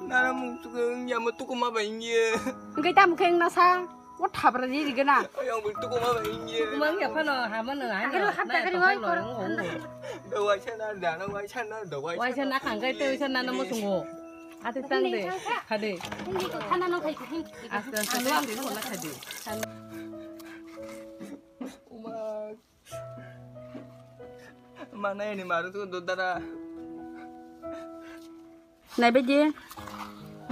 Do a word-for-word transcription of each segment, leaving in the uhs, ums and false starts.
Nana mung tuku wngya mo tuku ma bai wngye. Hwnkhe tamo khe wngna sa? O thabra di rigana. Ayang bul tuku ma bai wngye. Tuku ma wngya phano hama nang hai. Takari no, hap takari oi kor. Do waisa na, dana waisa na, do waisa. Waisa na khangkai te waisa na no mo sungo. Ate tang de, khade. Hindi ko thana no khai ko hin. Aste aste, aste aste, wala khade. Uma. Mana ini maru tu dodara. Naibaidi.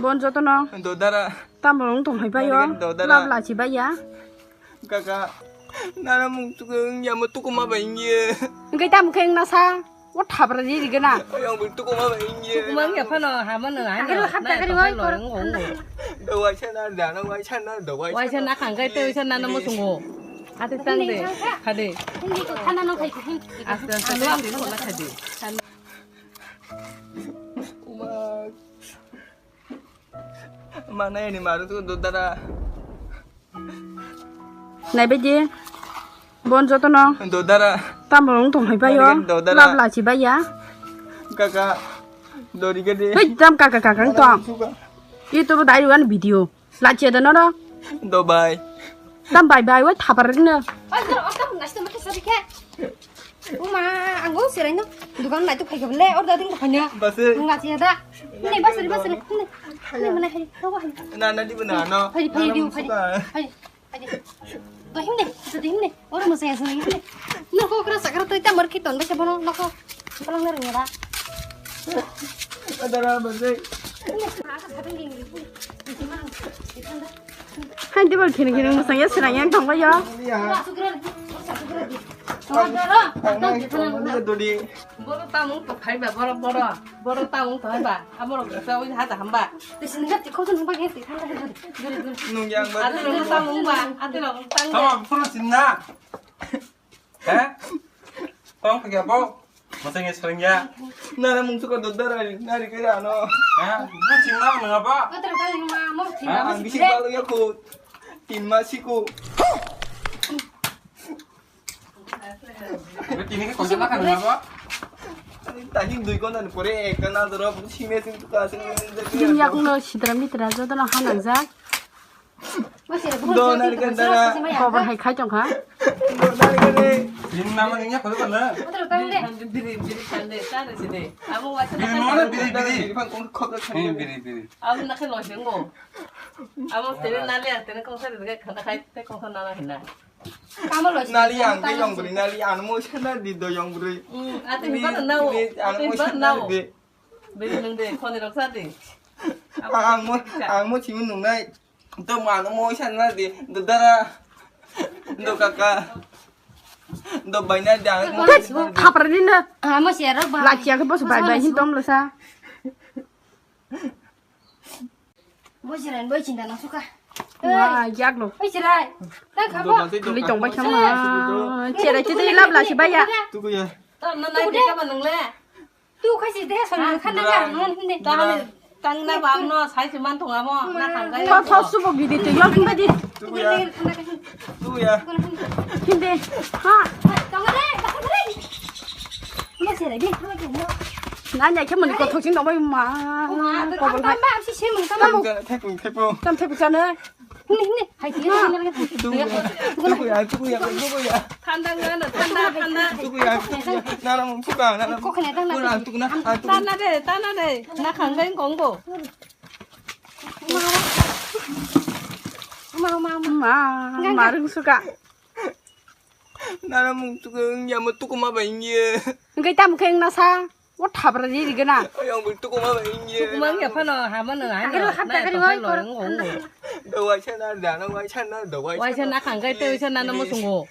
Bon jotono. Dodara. Tamo wng tong hai bayo. Nani kan dodara. Lab lachi baya. Kaka. Nana mung tuku wngya mo tuku ma bai wngye. Hwnkhe tamo khe wngna sa? O thabra di rigana. Ayang bul tuku ma bai wngye. Tuku ma wngya phano hama nang hai. Takari no, hap takari oi kor. Do waisa na, dana waisa na, do waisa. Waisa na khangkai te waisa na no mo sungo. Ate tang de, khade. Hindi ko thana no khai ko hin. Aste aste, aste aste, wala khade. Uma. Mana ini maru tu dodara. Naibaidi. Bon jotono. Dodara. Tamo wng tong hai bayo. Dodara. Lab lachi baya. Kaka. Dori gede. Hei, tam kaka kaka wng tong. Suka. YouTube dai wan video. Lachi ada nono. Do bai. Tam bai bai, wai thapar rino. Oi, jor, oka pun nasi tempat kesari ke. Uma, anggo serai no. Dukan nai tu khai ke bole, order ding khai no. Basi. Nung lachi ada. Ini basri, basri. Ini. Ini mana hai? Tahu hai? Na, na di mana no? Hai, hai, di, hai. Hai. Aje. Dohim de, dohim de. Oro mo saya sini de. No ko kra sakra to ita market ton ba se bono no ko. Palang na ringa da. Adara bade. Hai de bol khini khini mo saya serang yang tong ba ya. Sukra. Sukra. Dora. Dodi. Boro tamung to phaiba, boro, boro, boro tamung to phaiba. Amoro kisa ui hata hamba. Tisi ngat ti khosong hamba ngat ti khanda hamba. Duri, duri. Nung yang ba. Ate lo tamung ba, ate lo tamung. Tama pura sinna. He? Tong kaya bo. Masang ya sering ya. Nana mung suka dodar ari, nari kaya ano. He? Bu sinna nang apa? Kotor kali ma mo sinna. Ang bisi balo ya ko. Tin ma siku. Tini ke kontak makan apa? Tadi dui kontak pore ekta na doro sime sing tuka sing. Bini yakno sidra mitra jotono hanangjak. Do nari kan dara. Kobor hai khai tongkha. Do nari kan ni. Bini nama ningya kodo kodo. Biri biri sande sande sinde. Amo wasa. Biri mana biri biri. Biri pan kong khobor khai. Biri biri. Amo nakhe lojenggo. Amo tene nale tene kong sare de khana khai te kong sana hina. Nali ang ke yong bri, nali ang mo sana di do yong bri. Hmm, ate mi ba na o, ate mi ba na o. Beri nung de, khoni rok sa de. Ang mo, ang mo chimu nung nai. To ma no mo sana di, do dara, do kaka, do bai na di ang mo. Thapra ni na. Amo siya rok ba. Lachi ang ke bos bai bai hin tom lo sa. Bo jirai bo chinta nang suka. Wah, jak lo. Oi jirai. Nang khabo. Tuli tong bai khama. Cherai chete lab la si baya. Tuku ya. Tam na nai de ka ba nang le. Tu khai si de son khana ga non hinde. Tang tang na ba no sai si man thong amo. Na khang gai. Tho tho su bo gidi tu yo hinde di. Tuku ya. Tuku ya. Hinde. Ha. Tong re, tong re. Nanya khe mani kothok sing tongbai ma. Kobol hai. Tamo. Thepung thepung. Tam thepung sana. Hini hini. Hai hini. Tuku ya, tuku ya, tuku ya. Thanda ngana, thanda, thanda. Tuku ya, tuku ya. Nana mung tuka, nana. Kok kena tang na. Tuku na, tuku na. Tanda de, tanda de. Na khang gai konggo. Ma ma ma. Ma, marung suka. Nana mung tuku ya mo tuku ma bai nge. Ngai tam khe na sa. O thabra di rigana. Ayang bul tuku ma bai nge. Tuku ma nge phano hama no hai. Takari no, hap takari oi kor. Do waisa na, dana waisa na, do waisa. Waisa na khang gai te waisa na no mo sungo.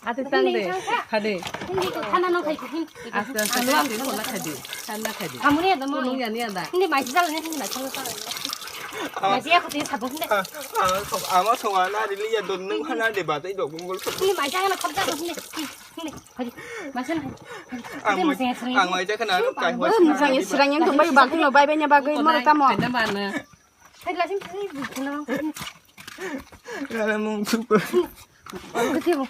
Ate tang de. Khade. Hindi ko thana no khai ko hin. Aste aste, aste aste, wala khade. Thanda khade. Amuni ada mo. Nung ya ni ada. Hindi mai jal ni hindi mai jal. Mai ya ko tin sabun de. Ama song ana di liya don nung hana de ba tai do gungul. Hindi mai jal na khap jal hindi. Hindi. Hai. Mai jal. Ang mai jal kana kai ho. Ang mai jal sirang yang tumbai ba kino bai bai nya ba gai moro tamo. Hai lasim sini bukino. Ngala mung super. Ang ketibu.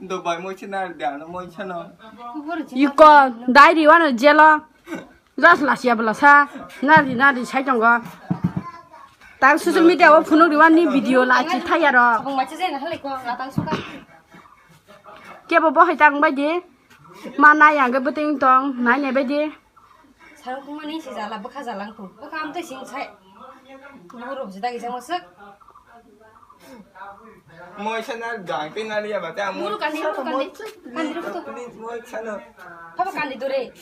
Dubai moi chana dia no moi chano. Iko dai ri wano jelo. Jas lasia bela sa. Nari nari sai tongo. Tang social media o phunuk ri wani video la chi thaya ro. Kebo bo hai tang bai di. Ma nai ang ke beting tong nai nai bai di. Sarung thwngmani se jala bwkha jalang tong. Bwkha amtwi sing sai. Borok jidagi jang masuk. Moi sana gang twi nali ya bate ang. Muru kandi, muru kandi. Kandi ruk to. Moi sana. Papa kandi dore.